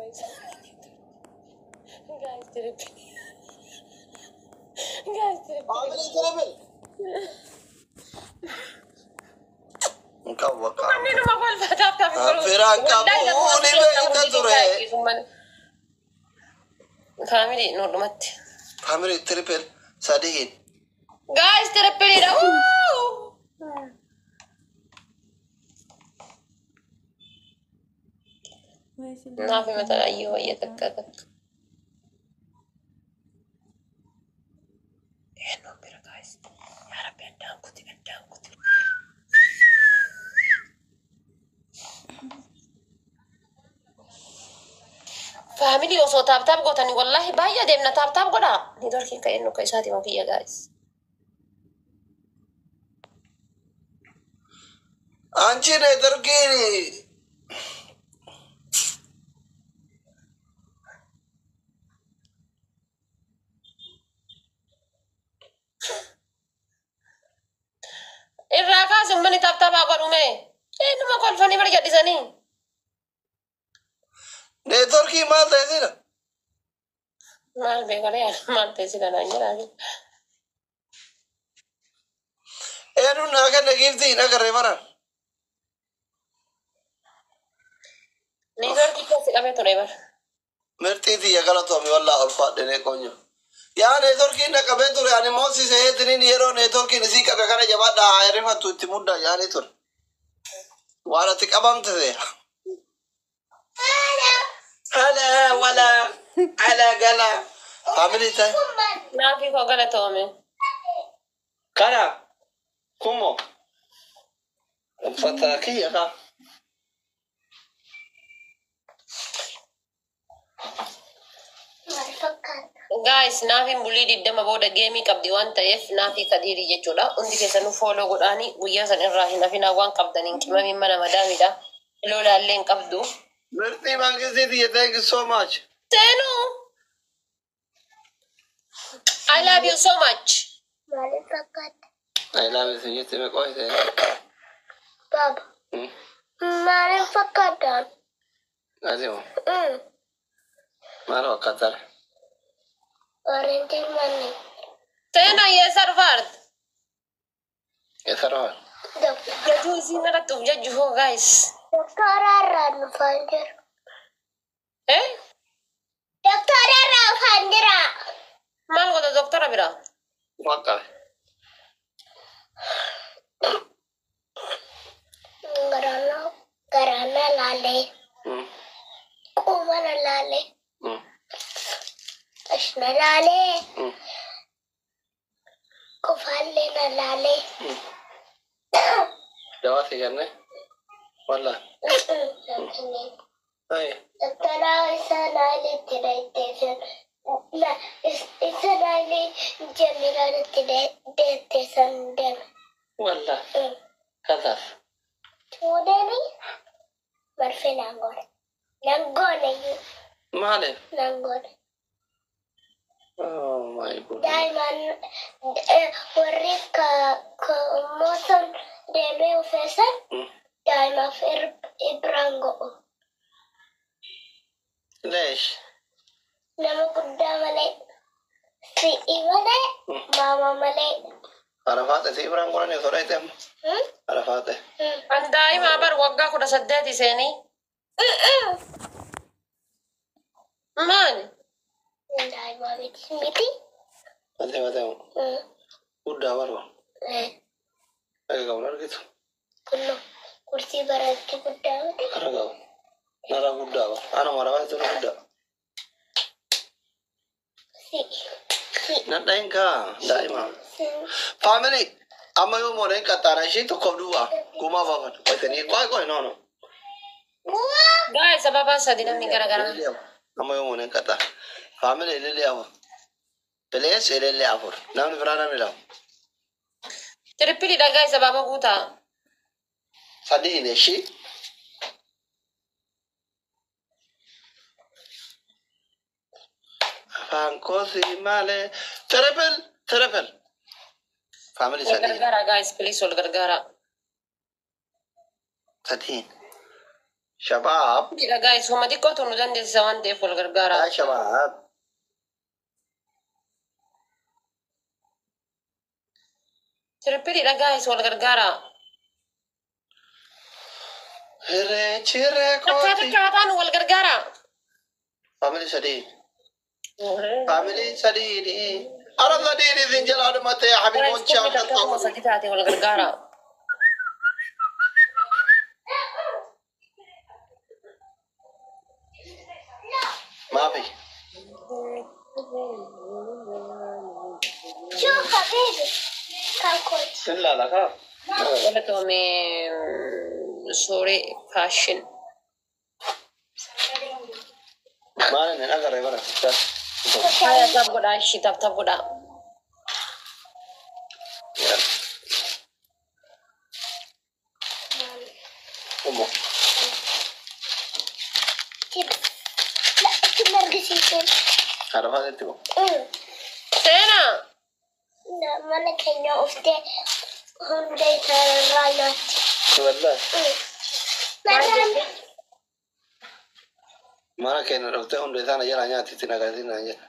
Guys. Guys, triple. Guys, triple. Family triple. Hin qabu bakka. Manni numa kolfa tap tap godhu. Firaan qabu, ni beekta ture. Family nu dhumatti. Family triple sadiin. Guys, triple dha. Woo! Naaf himata ayyoo wayya takka takka. Eenyuun bira guys. Yaa Rabbi addaan kuti addaan kuti. Family osoo tap tap gootanii wallaahi baay'ee deemna tap tap godhaa. Networkiin ka'een nu isaatii moo kiyya guys. Anchi networkiin Irraa kaasun mani tap tapaa godhume. Eenyuma kolfanii bari gadhisanii. Networkii maal ta'e sila? Maal beekalee maal ta'e si kanaan jedhaa. Eenyuun naa kenna giiftii hin agarree bara. Networkii keessa qabee ture bara. Mirxii tiyya galatoomi wallaa ulfaadhee qonyo. Yaa networkiin na qabee ture ani moosise heetiniin yeroo networkiin isii qabe kana jabaadhaa haa hirrifattu itti muddaa yaanii ture. Waan ati qabamte ta'e. Hala wala ala gala. Family ta'e. Naafii koo galatoome. Kana kumo uffata kiyya kaa. Maal fakkaata? Guys, naafiin bulii 20 booda geemii qabdi waan ta'eef naafii kadiirii jechuudha. Hundi keessanuu follow godhaanii guyyaa san irraa hin hafinaa waan qabdaniin qimamiin mana madaamidha. Lolaallee hin qabdu. Mirxii mangistii tiyya, thank you so much. Seenuu! I love you so much. Maaliif fakkaata? I love you jetti meeqa ta'e. Baba. Maaliif fakkaata? Ati moo maal fakkaata? Orange manni. Seenaa eessa dhufaart? Eessa dhufan? Jajuu isiin irratti uf jajju hoo guys. Doktora irraa dhufaan jiru. Eh? Doktora irraa dhufaan jira. Maal godha doktora bira? Waan qabe. Garaana garaana laalee. Qubana laalee. Ashna laalee. Qofaallee na laalee. Dawaa si kenne? Walla. Ay. Doktora isa laaleetti deetteessan. Isa laalee jamilaatti deetteessan deeme. Walla. Kazaaf. Fuudhanii marfee naan goone. Naan goone iyyuu. Maaliif? Naan goone. Oh my goodness. Daa'imaan warri ka mooton deemee ufeessan daa'imaaf biraan go'u. Leesh. Nama guddaa malee, si'i malee, maama malee. Arafaate si biraan godhanii osoo dhayite amma. Arafaate. An daa'imaa bar waggaa 18 seenii. Maali? Daa'imaa miti miti. Ati mate guddaa barba. Akka qabu argitu. Kunno kursii baratti guddaa miti. Ara qabu. Nara guddaa bar. Ana marafaate tunu guddaa. Si'i. Si'i. Nadhayin kaa daa'ima. Si'i. Family amma yoo mooneen qaxxaana ishii tokkoof duwwaa gumaa baafan. Qoytanii qoy qoy no no. Guys, sababa sadi namni garagaraa. Amma yoo mooneen qaxxaana. Family ilillee afur. Please ilillee afur. Namni biraa namni lama. Triple dha guys, sababa guutaa. Sadiin ishii. Afaan koosi malee. Triple triple. Family Wal sadiin. gargaaraa guys, please wal gargaaraa. Sadiin. Shabaab. Dhagaa isuma xiqqootu nu dandeessisa waan ta'eef wal gargaaraa. Yaa shabaab. Triple dhagaa is wal gargaaraa. Irreechi irree Takkaa kooti. takkaa taanu wal gargaaraa. Family sadii. Family sadii. Arab sadii isin jalaa dhumattee habiboon Kumni takka kuma sadi taate wal gargaaraa. Maafi. شوف حبيبي كاكوت. Sin laala kaa. Galatoome suuree fashion. Maal inni agarree bara. Haya tap godhaa ishii tap tap godhaa. Umo. لا تمرقسيتين. Haadha faatitti moo? Seenaa. لا mana keenya uftee hunda isaarraa nyaatti. Wallaahi. Maraan Mana keenya dhuftee hunda isaana jalaa nyaatti itti nagarsiin naan jedha.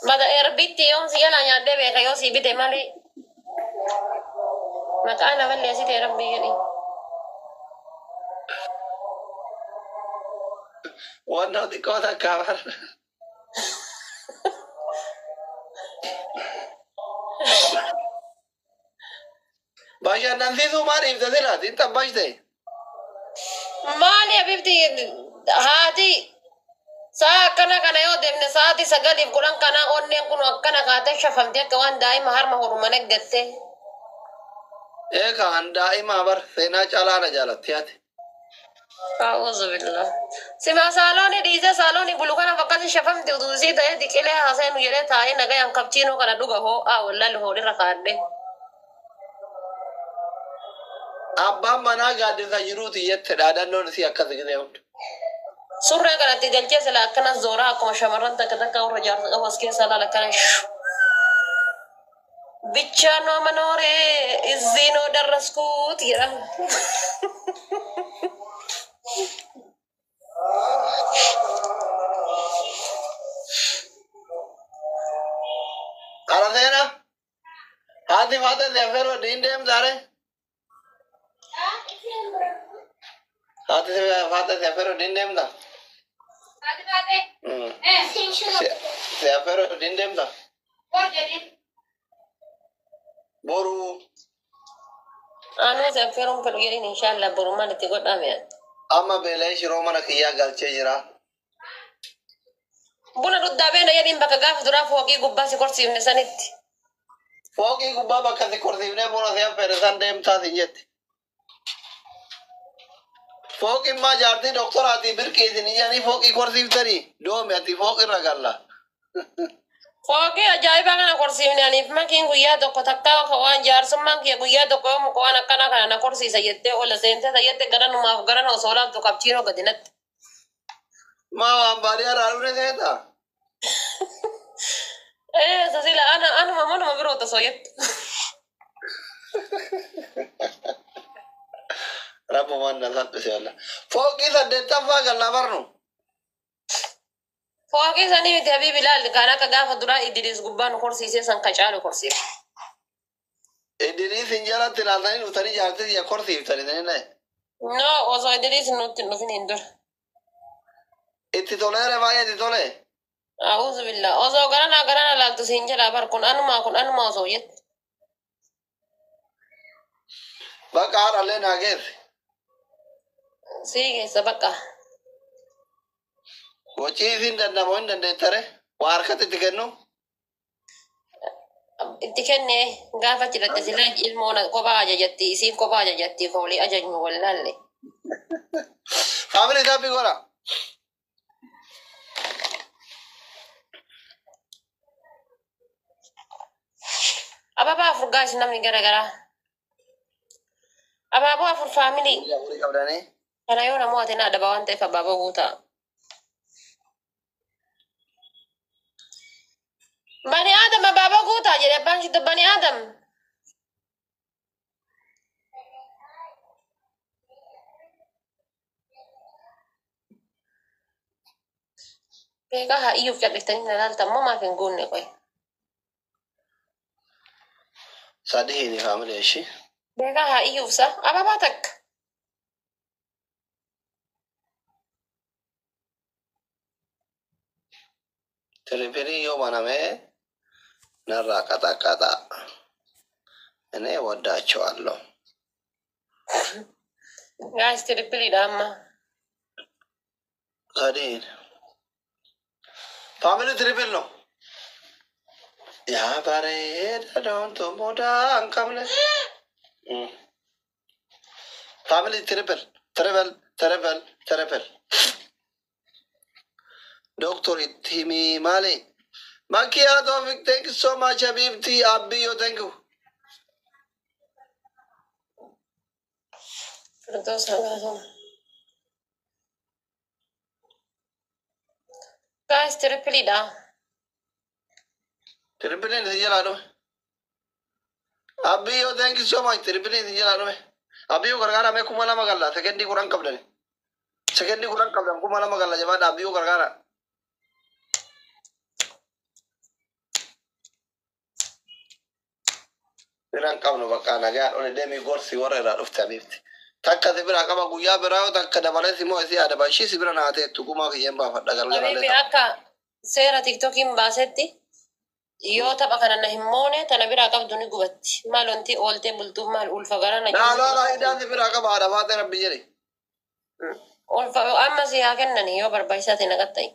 Bada erbitti yoom si jalaa nyaadhee beeka yoo si bite malee. Maqaa na balleessite rabbii jedhi. Wannoo xiqqoo takkaa bara. Bashannansiisuu maal ibsa silaati? Hin xabbashte. Maali habibti haati sa'a akkana kana yoo deemne sa'aatii 9:10 kana onneen kun akkana kaatee shafamte akka waan daa'ima harma hodhu gatte. Eegaa an daa'imaa bar seenaa caalaa na jaalatti haati. A'uuzu billah. Sima saalooni dhiisee saalooni bulu kana fakkati shafamte utuu isii ta'ee diqilee haaseenu jedhee taa'ee nagayaan kapchiinoo kana dhuga hoo'aa wallaalli hoodhirra kaadhe. Abbaan manaa gaaddisa jiruuti jette dhaadannoon isii akkas gisee hunda. Surree kanatti galchee sila akkana zooraa akkuma shamarran takka takka warra jaarsa qabu as keessa laala akkana ብቻ ነው መኖሬ እዚህ ነው ደረስኩት jedhama. Qara seenaa. Haati faate si affeeruu diin deemtaare. Haati faate si affeeruu diin deemta. Si affeeruu diin deemta. Boru. Anuu si affeeruun fedhu jedhin inshallah boru maal itti godhame. Amma beela'ee shiroo mana kiyyaa galchee jira. Buna dhuddaa beena jedhin bakka gaafa duraa fooqii gubbaa si korsiifne sanitti. Fooqii gubbaa bakka si korsiifnee buna si affeere san deemtaa sin jetti. Fooqiin maa jaartii doktoraatii birqii isin iyyanii fooqii korsiiftanii doome ati fooqirra galla. Fooqii ajaa'ibaa kana korsiifne aniif makiin guyyaa tokko takka waan jaarsummaan kiyya guyyaa tokko yoo muka waan akkana kana na korsiisa jettee ola seentee jettee gara numaaf gara osoo laaftu qabchiinoo gadi natti. Maa waan baadiyyaa irraa dhufne seeta? Ee sasila ana anuma manuma biroo osoo jettu. Rabbumaan na salphise walla. Fooqii saddeettaffaa galla barnu. Fooqii sanii miti habiibi laal kan akka gaafa duraa Idris gubbaa nu korsiisee san ka caalu korsiif. Idris hin jalatti ilaaltanii dhuftanii jaartii kiyya korsiiftanii sanii na'e. No osoo Idris nutti hin dhufin hin dura. Itti toleere baay'ee itti tole. A'uuzu billah osoo garanaa garana laaltu siin jedhaa bar kun anumaa kun anumaa osoo jettu. Bakka haadhallee naa geesse. Sii keessa bakka. Wacii isin danda'amoo hin dandeettare? Waa harkatti itti kennu? Itti kenne gaafa cidhatte silaa ilmoon kophaa ajajatti isiin kophaa ajajatti foolii ajajnu wallaalle. Family tap godha. Abaabaa afur gaasi namni gara garaa. Abaaboo afur family. Afurii qabdanii. Kana yoo namoota na adaba waan ta'eef abaaboo guutaa. Bani Adam abaaboo guutaa jedhe abbaan shittu Bani Adam. Beekaa haa iyyuuf calliftanii na laaltan moo maaf hin guunne qoy. Sadiini family ishii. Beekaa haa iyyuuf sa ababaa takka. Triple yoo baname narraa qaxaqaxa. እኔ ወዳቸዋለሁ። Guys, tripleiidha amma. Sadiin family triple ነው። Yaa bareeda doontu mudaa hin qabne. Family triple, triple, triple, triple. Doctor itti himii maali? Makiyaa Tawfiq, thank you so much, Habibti Abbiyo, thank you. Firdaus Hagaasuma. Guys, tripleiidha. Tripleiin isin jalaa dhume. Abbiyo, thank you so much. Tripleiin isin jalaa dhume. Abbiyo gargaara mee 2000 galla sekendii 10 qabdani. Sekendii 10 qabdan 2000 galla jabaadha Abbiyo gargaara. Biraan qabnu bakka nagaa dhole deemii gorsi warra irraa dhufte Habibti. Takka si biraa qaba guyyaa biraa yoo takka dabalees immoo isii adaba ishii si bira naa teettu gumaa kiyyeen baafadha Habibi galgalallee. Akka seera TikTokiin baasetti yoo tapha kana na hin moone tana biraa qabdu ni gubatti. Maal wanti ooltee bultuuf maal ulfa gara na Naa laa hidhaan si biraa qaba haadha baatee rabbi jedhe. Ulfa amma si haa kennani yoo barbaachisaa ta'e na qaxxa'i.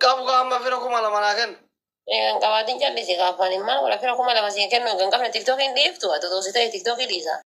Qabu kaa amma fira 2000 naa kenna. Kan qabaatiin callisi kaafaan maal wala fira 2000 si kennu kan qabne TikTokiin dhiiftu ati toosii ta'e TikTokii dhiisa.